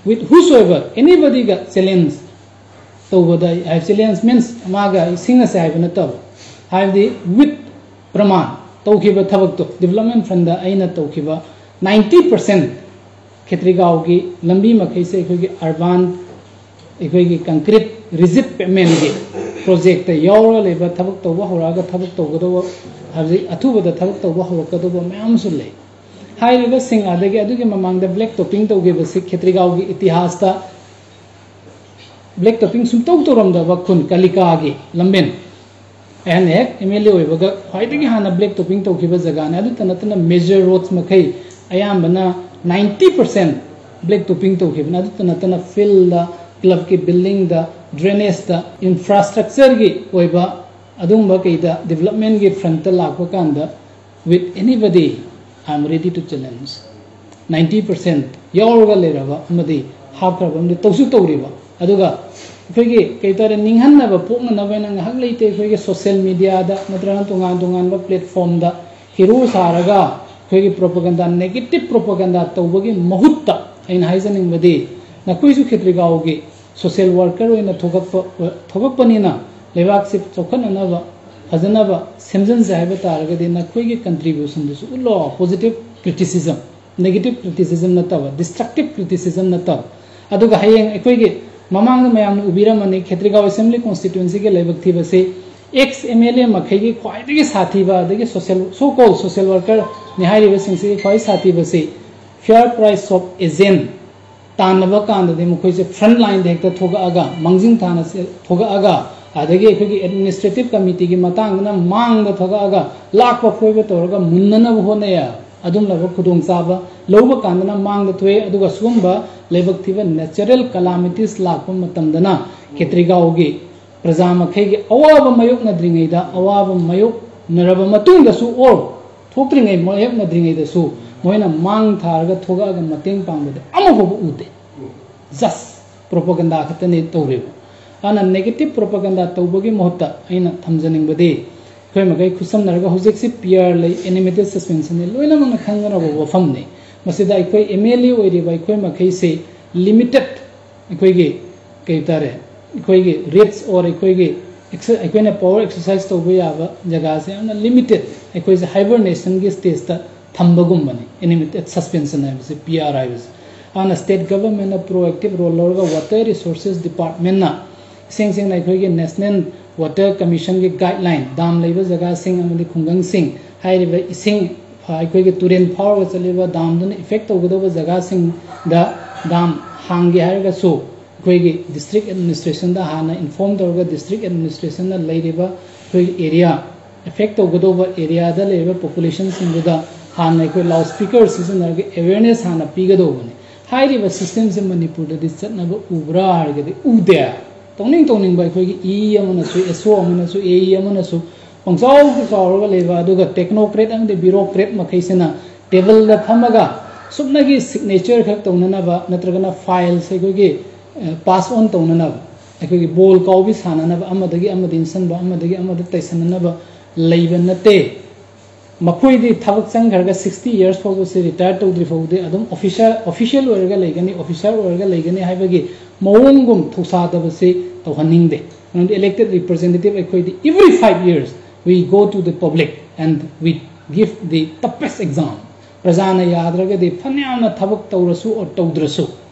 with whosoever, anybody ꯒ challenge ꯇꯧꯕꯗ, ꯍꯥꯏ, challenge means ꯃꯥꯒ ꯁꯤꯡꯅꯁꯦ ꯍꯥꯏꯕ ꯅꯠꯇꯕ, ꯍꯥꯏꯕꯗꯤ with ꯄ꯭ꯔꯃꯥꯟ ꯇꯧꯈꯤꯕ ꯊꯕꯛꯇꯣ, development front ꯇ ꯑꯩꯅ ꯇꯧꯈꯤꯕ ninety percent ꯈꯦꯇ꯭ꯔꯤꯒꯥꯎꯒꯤ ꯂꯝꯕꯤ ꯃꯈꯩꯁꯦ ꯑꯩꯈꯣꯏꯒꯤ urban, ꯑꯩꯈꯣꯏꯒꯤ concrete rigid pavement ꯀꯤ project ꯇ ꯌꯥꯎꯔꯒ ꯂꯩꯕ, ꯊꯕꯛ ꯇꯧꯕ ꯍꯧꯔꯛꯑꯒ ꯊꯕꯛ ꯇꯧꯒꯗꯧꯕ, ꯍꯧꯖꯤꯛ ꯑꯊꯨꯕꯗ ꯊꯕꯛ ꯇꯧꯕ ꯍꯧꯔꯛꯀꯗꯧꯕ ꯃꯌꯥꯝ ꯑꯃꯁꯨ ꯂꯩ꯫ ꯍꯥꯏꯔꯤꯕꯁꯤꯡ ꯑꯗꯒꯤ ꯑꯗꯨꯒꯤ ꯃꯃꯥꯡꯗ black topping ꯇꯧꯈꯤꯕꯁꯤ ꯈꯦꯇ꯭ꯔꯤꯒꯥꯎꯒꯤ ꯏꯇꯤꯍꯥꯁꯇ black topping ꯁꯨꯡꯇꯧ ꯇꯧꯔꯝꯗꯕ ꯈꯨꯟ ꯀꯥꯂꯤꯀꯥꯒꯤ ꯂꯝꯕꯦꯟ, ꯑꯩꯍꯥꯛꯅ ꯍꯦꯛ M L A ꯑꯣꯏꯕꯒ ꯈ꯭ꯋꯥꯏꯗꯒꯤ ꯍꯥꯟꯅ black topping ꯇꯧꯈꯤꯕ ꯖꯒꯥꯅꯤ꯫ ꯑꯗꯨꯇ ꯅꯠꯇꯅ major roads ꯃꯈꯩ ꯑꯌꯥꯝꯕꯅ ninety percent black topping ꯇꯧꯈꯤꯕꯅꯤ꯫ ꯑꯗꯨꯇ ꯅꯠꯇꯅ field ꯗ, club ꯀꯤ building ꯗ, drainage ꯇ, infrastructure ꯒꯤ ꯑꯣꯏꯕ ꯑꯗꯨꯒꯨꯝꯕ ꯀꯩꯗ development ꯀꯤ front ꯇ ꯂꯥꯛꯄ ꯀꯥꯟꯗ, with anybody, I am ready to challenge꯫ Ninety percent ꯌꯥꯎꯔꯒ ꯂꯩꯔꯕ ꯑꯃꯗꯤ ꯍꯥꯞꯈ꯭ꯔꯕ ꯑꯃꯗꯤ ꯇꯧꯁꯨ ꯇꯧꯔꯤꯕ, ꯑꯗꯨꯒ ꯑꯩꯈꯣꯏꯒꯤ ꯀꯩ ꯍꯥꯏꯇꯥꯔꯦ, ꯅꯤꯡꯍꯟꯅꯕ ꯄꯣꯛꯅꯅꯕ ꯍꯥꯏꯅ ꯉꯥꯏꯍꯥꯛ ꯂꯩꯇꯦ ꯑꯩꯈꯣꯏꯒꯤ social media ꯗ ꯅꯠꯇ꯭ꯔꯒꯅ ꯇꯣꯉꯥꯟ ꯇꯣꯉꯥꯟꯕ platform ꯗ hero ꯁꯥꯔꯒ ꯑꯩꯈꯣꯏꯒꯤ propaganda, negative propaganda ꯇꯧꯕꯒꯤ ꯃꯍꯨꯠꯇ ꯑꯩꯅ ꯍꯥꯏꯖꯅꯤꯡꯕꯗꯤ, ꯅꯈꯣꯏꯁꯨ ꯈꯦꯇ꯭ꯔꯤꯒꯥꯎꯒꯤ social worker ꯑꯣꯏꯅ ꯊꯣꯛꯂꯛꯄ, ꯊꯣꯛꯂꯛꯄꯅꯤꯅ ꯂꯩꯕꯥꯛꯁꯤ ꯆꯥꯎꯈꯠꯅꯅꯕ, ꯐꯖꯅꯕ ꯁꯦꯝꯖꯤꯟꯁꯦ ꯍꯥꯏꯕ ꯇꯥꯔꯒꯗꯤ ꯅꯈꯣꯏꯒꯤ contribution ꯗꯨꯁꯨ ꯎꯠꯂꯣ꯫ Positive criticism, negative criticism ꯅꯠꯇꯕ, destructive criticism ꯅꯠꯇꯕ꯫ ꯑꯗꯨꯒ ꯍꯌꯦꯡ ꯑꯩꯈꯣꯏꯒꯤ ꯃꯃꯥꯡꯗ ꯃꯌꯥꯝꯅ ꯎꯕꯤꯔꯝꯃꯅꯤ, ꯈꯦꯇ꯭ꯔꯤꯒꯥꯎ Assembly Constituency ꯒꯤ ꯂꯥꯏꯕꯛ ꯊꯤꯕꯁꯤ ꯑꯦꯛꯁ ꯑꯦꯝ ꯑꯦꯜ ꯑꯦ ꯃꯈꯩꯒꯤ ꯈ꯭ꯋꯥꯏꯗꯒꯤ ꯁꯥꯊꯤꯕ, ꯑꯗꯒꯤ ꯁꯣꯁꯤꯌꯦꯜ, ꯁꯣ ꯀꯣꯜ ꯁꯣꯁꯤꯌꯦꯜ ꯋꯥꯔꯀꯔꯅꯤ ꯍꯥꯏꯔꯤꯕꯁꯤꯡꯁꯤꯒꯤ ꯈ꯭ꯋꯥꯏ ꯁꯥꯊꯤꯕꯁꯤ ꯐꯤꯌꯔ ꯄ꯭ꯔꯥꯏꯁ ꯑꯣꯐ ꯑꯦꯖꯦꯟ ꯇꯥꯟꯅꯕ ꯀꯥꯟꯗꯗꯤ ꯃꯈꯣꯏꯁꯦ ꯐ꯭ꯔꯟꯠ ꯂꯥꯏꯟꯗ ꯍꯦꯛꯇ ꯊꯣꯛꯂꯛꯑꯒ, ꯃꯥꯡꯖꯤꯟ ꯊꯥꯅ ꯁꯦ-, ꯊꯣꯛꯂꯛꯑꯒ, ꯑꯗꯒꯤ ꯑꯩꯈꯣꯏꯒꯤ ꯑꯦꯗꯃꯤꯅꯤꯁꯇ꯭ꯔꯦꯇꯤꯚ ꯀꯃꯤꯇꯤꯒꯤ ꯃꯇꯥꯡꯗꯅ ꯃꯥꯡꯗ ꯊꯣꯛꯂꯛꯑꯒ ꯂꯥꯛꯄ ꯐꯣꯏꯕ ꯇꯧꯔꯒ ꯃꯨꯟꯅꯅꯕ ꯍꯣꯠꯅꯩ꯫ ꯑꯗꯨꯝꯂꯕ ꯈꯨꯗꯣꯡꯆꯥꯕ ꯂꯧꯕ ꯀꯥꯟꯗꯅ ꯃꯥꯡꯗ ꯊꯣꯛꯑꯦ꯫ ꯑꯗꯨꯒ ꯁꯤꯒꯨꯝꯕ ꯂꯥꯏꯕꯛ ꯊꯤꯕ ꯅꯦꯆꯔꯦꯜ ꯀꯂꯥꯃꯤꯇꯤꯁ ꯂꯥꯛꯄ ꯃꯇꯝꯗꯅ ꯈꯦꯇ꯭ꯔꯤꯒꯥꯎꯒꯤ ꯄ꯭ꯔꯖꯥ ꯃꯈꯩꯒꯤ ꯑꯋꯥꯕ ꯃꯥꯌꯣꯛꯅꯗ꯭ꯔꯤꯉꯩꯗ, ꯑꯋꯥꯕ ꯃꯥꯌꯣꯛꯅꯔꯕ ꯃꯇꯨꯡꯗꯁꯨ, ꯑꯣꯔ ꯊꯣꯛꯇ꯭ꯔꯤꯉꯩ ꯃꯥꯌꯣꯛꯅꯗ꯭ꯔꯤꯉꯩꯗꯁꯨ ꯃꯣꯏꯅ ꯃꯥꯡ ꯊꯥꯔꯒ ꯊꯣꯛꯂꯛꯑꯒ ꯃꯇꯦꯡ ꯄꯥꯡꯕꯗꯤ ꯑꯃꯐꯥꯎꯕ ꯎꯗꯦ꯫ ꯖꯁ ꯄ꯭ꯔꯣꯄꯒꯟꯗꯥ ꯈꯛꯇꯅꯤ ꯇꯧꯔꯤꯕ꯫ ꯑꯗꯨꯅ ꯅꯦꯒꯦꯇꯤꯚ ꯄ꯭ꯔꯣꯄꯒꯟꯗꯥ ꯇꯧꯕꯒꯤ ꯃꯍꯨꯠꯇ ꯑꯩꯅ ꯊꯝꯖꯅꯤꯡꯕꯗꯤ, ꯑꯩꯈꯣꯏ ꯃꯈꯩ ꯈꯨꯠꯁꯝꯅꯔꯒ ꯍꯧꯖꯤꯛꯁꯤ ꯄꯤ ꯑꯥꯔ ꯂꯩ, ꯑꯦꯅꯤꯃꯦꯇꯦꯗ ꯁꯁꯄꯦꯟꯁꯟꯅꯤ, ꯂꯣꯏꯅꯃꯛꯅ ꯈꯪꯅꯔꯕ ꯋꯥꯐꯝꯅꯤ꯫ ꯃꯁꯤꯗ ꯑꯩꯈꯣꯏ ꯑꯦꯝ ꯑꯦꯜ ꯑꯦ ꯑꯣꯏꯔꯤꯕ ꯑꯩꯈꯣꯏ ꯃꯈꯩꯁꯤ ꯂꯤꯃꯤꯇꯦꯠ, ꯑꯩꯈꯣꯏꯒꯤ ꯀꯩ ꯇꯥꯔꯦ, ꯑꯩꯈꯣꯏꯒꯤ ꯔꯤꯆ ꯑꯣꯔ ꯑꯩꯈꯣꯏꯒꯤ ꯑꯦꯛꯁ-, ꯑꯩꯈꯣꯏꯅ ꯄꯋꯥꯔ ꯑꯦꯛꯁꯔꯁꯥꯏꯁ ꯇꯧꯕ ꯌꯥꯕ ꯖꯒꯥꯁꯦ ꯌꯥꯝꯅ ꯂꯤꯃꯤꯇꯦꯠ, ꯑꯩꯈꯣꯏꯁꯦ ꯍꯥꯏꯕꯔꯅꯦꯁꯟꯒꯤ ꯁ꯭ꯇꯦꯖꯇ ꯊꯝꯕꯒꯨꯝꯕꯅꯤ ꯑꯦꯅꯤꯃꯦꯇꯦꯗ ꯁꯁꯄꯦꯟꯁꯟ ꯍꯥꯏꯕꯁꯦ, ꯄꯤ ꯑꯥꯔ ꯍꯥꯏꯕꯁꯦ꯫ ꯑꯗꯨꯅ ꯁ꯭ꯇꯦꯠ ꯒꯚꯔꯟꯃꯦꯟꯠꯅ ꯄ꯭ꯔꯣꯑꯦꯛꯇꯤꯚ ꯔꯣꯜ ꯂꯧꯔꯒ ꯋꯥꯇꯔ ꯔꯤꯁꯣꯔꯁꯦꯁ ꯗꯤꯄꯥꯔꯠꯃꯦꯟꯠꯅ, ꯏꯁꯦꯡ ꯁꯦꯡꯅ ꯑꯩꯈꯣꯏꯒꯤ ꯅꯦꯁꯅꯦꯜ ꯋꯥꯇꯔ ꯀꯃꯤꯁꯟꯒꯤ ꯒꯥꯏꯗꯂꯥꯏꯟ, ꯗꯥꯝ ꯂꯩꯕ ꯖꯒꯥꯁꯤꯡ ꯑꯃꯗꯤ ꯈꯨꯡꯒꯪꯁꯤꯡ, ꯍꯥꯏꯔꯤꯕ ꯏꯁꯤꯡ, ꯑ, ꯑꯩꯈꯣꯏꯒꯤ ꯇꯨꯔꯦꯟ ꯐꯥꯎꯔꯒ ꯆꯠꯂꯤꯕ ꯗꯥꯝꯗꯨꯅ ꯏꯐꯦꯛ ꯇꯧꯒꯗꯧꯕ ꯖꯒꯥꯁꯤꯡꯗ ꯗꯥꯝ ꯍꯥꯡꯒꯦ ꯍꯥꯏꯔꯒꯁꯨ, ꯑꯩꯈꯣꯏꯒꯤ ꯗꯤꯁꯇ꯭ꯔꯤꯛ ꯑꯦꯗꯃꯤꯅꯤꯁꯇ꯭ꯔꯦꯁꯟꯗ ꯍꯥꯟꯅ ꯏꯟꯐꯣꯔꯝ ꯇꯧꯔꯒ, ꯗꯤꯁꯇ꯭ꯔꯤꯛ ꯑꯦꯗꯃꯤꯅꯤꯁꯇ꯭ꯔꯦꯁꯟꯅ ꯂꯩꯔꯤꯕ ꯑꯩꯈꯣꯏꯒꯤ ꯑꯦꯔꯤꯌꯥ, ꯑꯦꯐꯦꯛ ꯇꯧꯒꯗꯧꯕ ꯑꯦꯔꯤꯌꯥꯗ ꯂꯩꯔꯤꯕ ꯄꯣꯄꯨꯂꯦꯁꯟꯁꯤꯡꯗꯨꯗ ꯍꯥꯟꯅ ꯑꯩꯈꯣꯏ ꯂꯥꯎꯠ ꯁ꯭ꯄꯤꯀꯔ ꯁꯤꯖꯤꯟꯅꯔꯒ ꯑꯦꯋꯦꯔꯅꯦꯁ ꯍꯥꯟꯅ ꯄꯤꯒꯗꯧꯕꯅꯤ꯫ ꯍꯥꯏꯔꯤꯕ ꯁꯤꯁꯇꯦꯝꯁꯦ ꯃꯅꯤꯄꯨꯔꯗꯗꯤ ꯆꯠꯅꯕ ꯎꯕ꯭ꯔꯥ ꯍꯥꯏꯔꯒꯗꯤ ꯎꯗꯦ꯫ ꯇꯧꯅꯤꯡ ꯇꯧꯅꯤꯡꯕ ꯑꯩꯈꯣꯏꯒꯤ ꯏ ꯑꯃꯅꯁꯨ, ꯑꯦꯁ ꯑꯣ ꯑꯃꯅꯁꯨ, ꯑꯦ ꯏ ꯑꯃꯅꯁꯨ ꯄꯪꯆꯥꯎꯗ ꯆꯥꯎꯔꯒ ꯂꯩꯕ, ꯑꯗꯨꯒ ꯇꯦꯛꯅꯣꯀ꯭ꯔꯦꯠ ꯑꯃꯗꯤ ꯕ꯭ꯌꯨꯔꯣꯀ꯭ꯔꯦꯠ ꯃꯈꯩꯁꯤꯅ ꯇꯦꯕꯜꯗ ꯐꯝꯃꯒ ꯁꯨꯞꯅꯒꯤ ꯁꯤꯒꯅꯦꯆꯔ ꯈꯛ ꯇꯧꯅꯅꯕ ꯅꯠꯇ꯭ꯔꯒꯅ ꯐꯥꯏꯜꯁ ꯑꯩꯈꯣꯏꯒꯤ, ꯑ, ꯄꯥꯁ ꯑꯣꯟ ꯇꯧꯅꯅꯕ, ꯑꯩꯈꯣꯏꯒꯤ ꯕꯣꯜ ꯀꯥꯎꯕꯤ ꯁꯥꯟꯅꯅꯕ, ꯑꯃꯗꯒꯤ ꯑꯃꯗ ꯏꯟꯁꯤꯟꯕ, ꯑꯃꯗꯒꯤ ꯑꯃꯗ ꯇꯩꯁꯟꯅꯅꯕ ꯂꯩꯕ ꯅꯠꯇꯦ꯫ ꯃꯈꯣꯏꯗꯤ ꯊꯕꯛ ꯆꯪꯈ꯭ꯔꯒ ꯁꯤꯛꯁꯇꯤ ꯌꯔꯁ ꯐꯥꯎꯕꯁꯤ ꯔꯤꯇꯥꯌꯔ ꯇꯧꯗ꯭ꯔꯤ ꯐꯥꯎꯕꯗꯤ ꯑꯗꯨꯝ ꯑꯣꯐꯤꯁꯔ, ꯑꯣꯐꯤꯁꯤꯌꯦꯜ ꯑꯣꯏꯔꯒ ꯂꯩꯒꯅꯤ, ꯑꯣꯐꯤꯁꯥꯔ ꯑꯣꯏꯔꯒ ꯂꯩꯒꯅꯤ ꯍꯥꯏꯕꯒꯤ ꯃꯑꯣꯡꯒꯨꯝ ꯊꯧꯁꯥꯗꯕꯁꯤ ꯇꯧꯍꯟꯅꯤꯡꯗꯦ꯫ ꯃꯔꯝꯗꯤ elected representative ꯑꯩꯈꯣꯏꯗꯤ every five years we go to the public and we give the toughest exam꯫ ꯄ꯭ꯔꯖꯥꯅ ꯌꯥꯗ꯭ꯔꯒꯗꯤ ꯐꯅꯌꯥꯝꯅ ꯊꯕꯛ ꯇꯧꯔꯁꯨ or ꯇꯧꯗ꯭ꯔꯁꯨ,